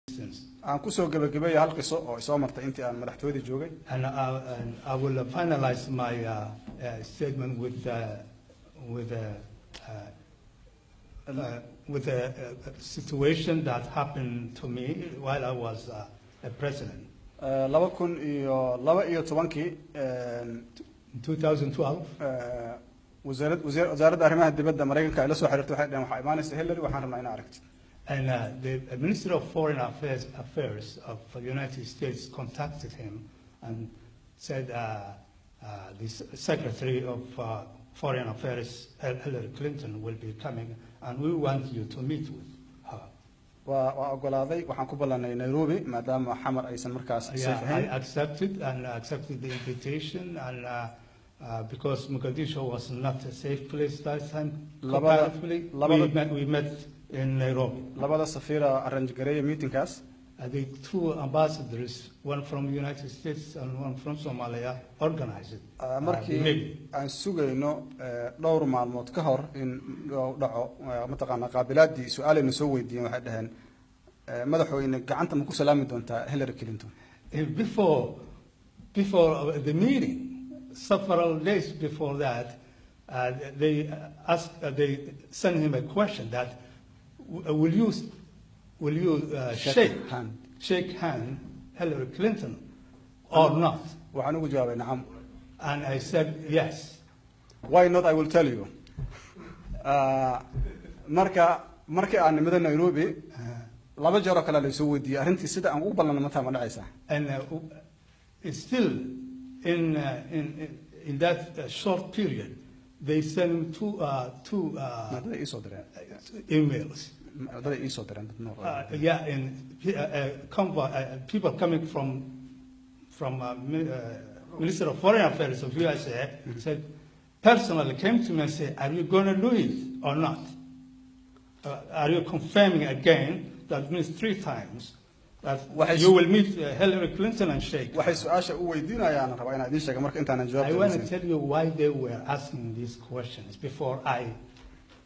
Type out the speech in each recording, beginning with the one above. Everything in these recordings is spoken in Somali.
Aan kusoo gebagabeeya hal qiso oo isoo martay intii aan madaxtooyada joogay. And I will finalize my statement with a situation that happened to me while I was a president. 2012-kii In 2012, wasaarad wasiir wasaaradda arrimaha dibadda Maraykanka ay la soo xiriirtay, waxay dhaheen waxaa imaanaysa Hillary, waxaan rabnaa inaa aragtid. And the Minister of Foreign Affairs of the United States contacted him and said the Secretary of Foreign Affairs, Hillary Clinton, will be coming and we want you to meet with her. Waa ogolaaday, waxaan ku ballanay Nairobi maadaama Xamar aysan markaas safe Yeah, I ahayn. Accepted and accepted the invitation and because Mogadishu was not a safe place that time, comparatively, we met in Nairobi. Labada safiira arrange gareeya meetingkaas. The two ambassadors, one from the United States and one from Somalia, organized it, the Markii meeting. Aan sugayno dhowr maalmood ka hor in uu dhaco mataqaanaa qaabilaadii, su-aalayna soo weydiiyeen, waxay dhaheen madaxweyne, gacanta ma ku salaami doontaa Hillary Clinton? Before the meeting, several days before that, they sent him a question that, will you shake shake, hand. Shake hand Hillary Clinton or not? Waxaan ugu jawaabay nacam. And I said yes. Why not? I will tell you. Marka markii aan nimida Nairobi, laba jeer oo kale la soo weydiiyey arrintii sida aan ugu ballanay mataa ma dhacaysaa. And it's still in that short period, they sent two maadada iisoo direen emails. Maadada iisoo direen dad nool. Yeah, and convoy, people coming from Minister of Foreign Affairs of USA said, personally came to me and said, "Are you going to do it or not? Are you confirming again?" That means three times that you will meet Hillary Clinton and shake. Waxay su-aasha u weydiinayaan rabaa inaan idiin sheega marka intaanan I jawaabta want to idin siin. Tell you why they were asking these questions before I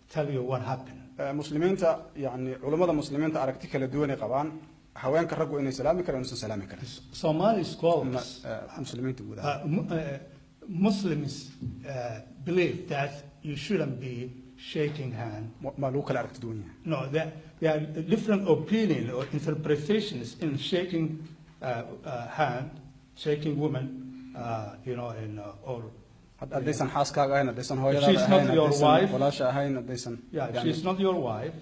tell you what happened. Muslimiinta, yani culummada muslimiinta, aragti kala duwan ay qabaan haweenka raggu inay salaami karaan inuusan salaami karin. Somali scholars, Muslimiinta guud ahaan. Muslims believe that you shouldn't be shaking hand. Ma lagu kala aragti duwan yahay. No, there are different opinion or interpretations in shaking hand, shaking woman, in, or Haddaysan xaaskaaga ahayn, haddaysan hooyadaada She's not ahayn, your haddaysan wife. Walaasha ahayn, haddaysan Yeah, if she's not your wife,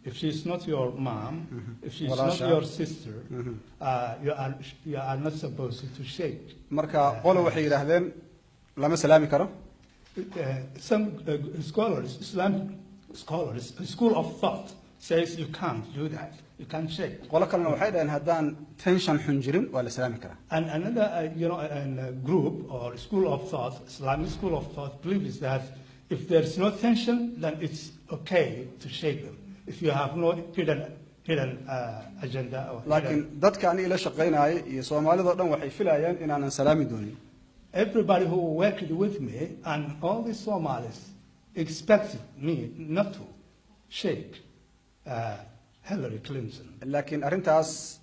if she's not your mom, if she's not Walaasha. Your sister, you are not supposed to shake. Marka qolo waxay yidhaahdeen lama salaami karo. Some scholars, Islamic scholars, a school of thought says you can't do that. You can't shake. Qolo kalena waxay dhaheen haddaan tension xun jirin waa la salaami karaa. And another, an, group or school of thought, Islamic school of thought, believes that if there's no tension, then it's okay to shake them. If you have no hidden agenda or laakiin hidden, dadka ani ila shaqaynayay iyo soomaalidoo dhan waxay filayeen inaanan salaami doonin. Everybody who worked with me and all the Somalis expected me not to shake Hillary Clinton. Laakiin arrintaas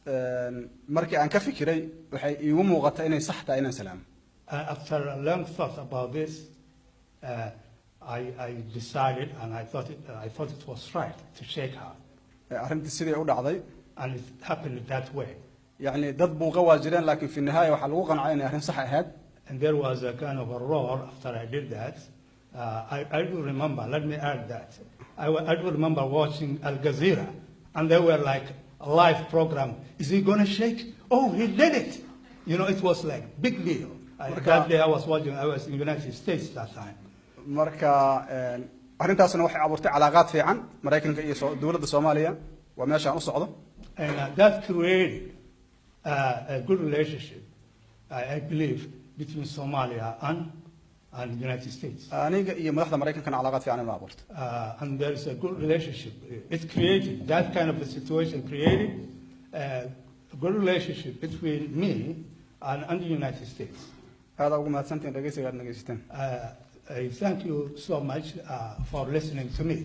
markii aan ka fikiray waxay iigu muuqata inay sax tahay inaan salaamo. After a long thought about this, I decided and I thought it was right to shake her. Arrintii sidii u dhacday. And it happened that way. Yacni dad buuqa waa jireen, laakiin fi nihaaya waxaa lagu qancay inay arrin sax ahayd. And there was a kind of a roar after I did that. I do remember, let me add that. I do remember watching Al Jazeera, and they were like a live program. "Is he going to shake? Oh, he did it." It was like big deal. That day I was watching, I was in the United States that time. Marka arrintaasna waxay abuurtay calaaqaad fiican Maraykanka iyo dowladda Soomaaliya, waa meeshaan u socdo. And that created a good relationship, I believe, between Somalia and the United States. Aniga iyo madaxda Maraykankana calaaqaad fiican inuu abuurtay. And there is a good relationship. It created, that kind of a situation created a good relationship between me and the United States. Aada ugu mahadsantihiin dhegeysiga aad dhegeysateen. I thank you so much for listening to me.